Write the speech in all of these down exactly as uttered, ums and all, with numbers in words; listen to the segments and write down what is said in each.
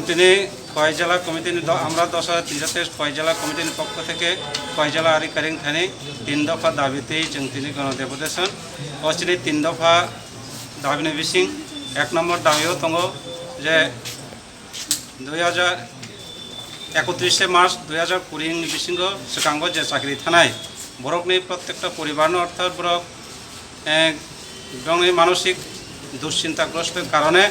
Tini Khowai Jela Committee ni do-, আমরা দশ হাজার তিনশো তেইশ Khowai Jela Committee ni পক্ষ থেকে খোয়াই জেলা আধিকারিক থানি তিন দফা দাবিতেই जों tini গণ deputation. O chini tin dopha dabini bising ek nombor dabi o tongo je দুই হাজার একত্রিশে মার্চ দুই হাজার কুড়ি ni bisingo swkango je chakri thanai borokni প্রত্যেকটা পরিবারno অর্থাৎ borok, eh, borokni মানসিক দুশ্চিন্তাগ্রস্ত কারণে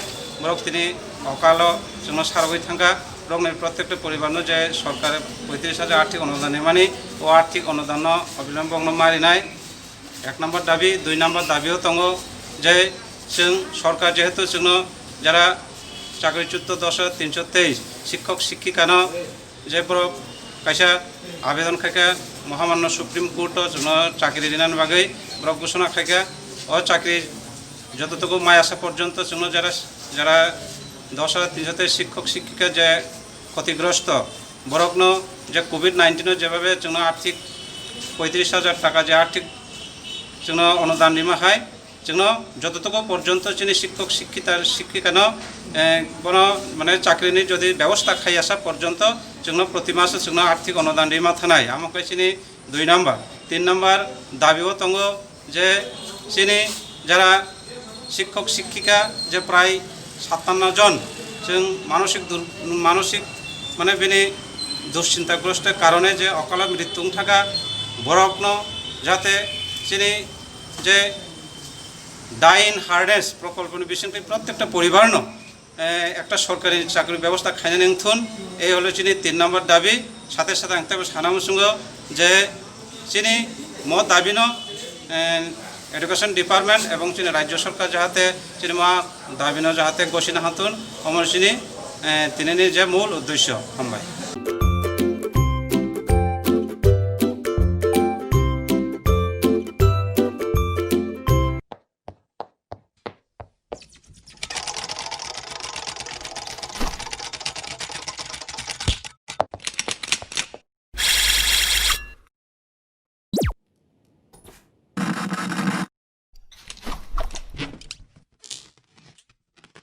borok tini okalo chwngno sarogwi thangkha. Borokni প্রত্যেকটা পরিবারno je সরকার পঁয়ত্রিশ হাজার আর্থিক অনুদান rimani, o আর্থিক অনুদানno অবিলম্বে borokno ma rinai. এক নম্বর দাবি, দুই নম্বর দাবিও tongo je chwng সরকার যেহেতু chwngno যারা চাকরিচ্যুত দশ হাজার তিনশো তেইশ শিক্ষক শিক্ষিকানো je borok kaisa আবেদন khaikha মহামান্য সুপ্রিম কোর্টো chwngno chakri rinani bagwi borok ঘোষণা khaikha. O chakri যতটুকু mai asa পর্যন্ত chwngno যারা, যারা দশ হাজার তিনশো তেইশ শিক্ষক শিক্ষিকা যে ক্ষতিগ্রস্ত, borokno je কোভিড নাইনটিনো যেভাবে chwngno আর্থিক পঁয়ত্রিশ হাজার টাকা যে আর্থিক chwngno অনুদান rima hai, chwngno যতটুকু পর্যন্ত chini শিক্ষক শিক্ষিতা শিক্ষিকানো, eh, bono মানে চাকরিনি যদি ব্যবস্থা khai asa পর্যন্ত chwngno প্রতি মাসে chwngno আর্থিক অনুদান rima thanai, amo khe chini দুই নম্বর. তিন নম্বর দাবিও tongo je chini যারা শিক্ষক শিক্ষিকা je প্রায় সাতান্ন জন chwng মানসিক দুর-, মানসিক মানে bini দুশ্চিন্তাগ্রস্ত কারণে je okalo মৃত্যু wng thangkha, borokno যাতে chini je ডাইন হার্নেস প্রকল্পনি bisingtwi প্রত্যেকটা পরিবারনো, eh, একটা সরকারি চাকরির ব্যবস্থা খাইনানি wngthun, এই হলো chini তিন নম্বর দাবি. সাথে সাথে ang teibo sana muchungo je chini mo dabino, eh, education department এবং chini রাজ্য সরকার যাহাতে chini mo dabino যাহাতে গসিনা হাতুন, omo chini, eh, tinini je মূল উদ্দেশ্য. Hambai.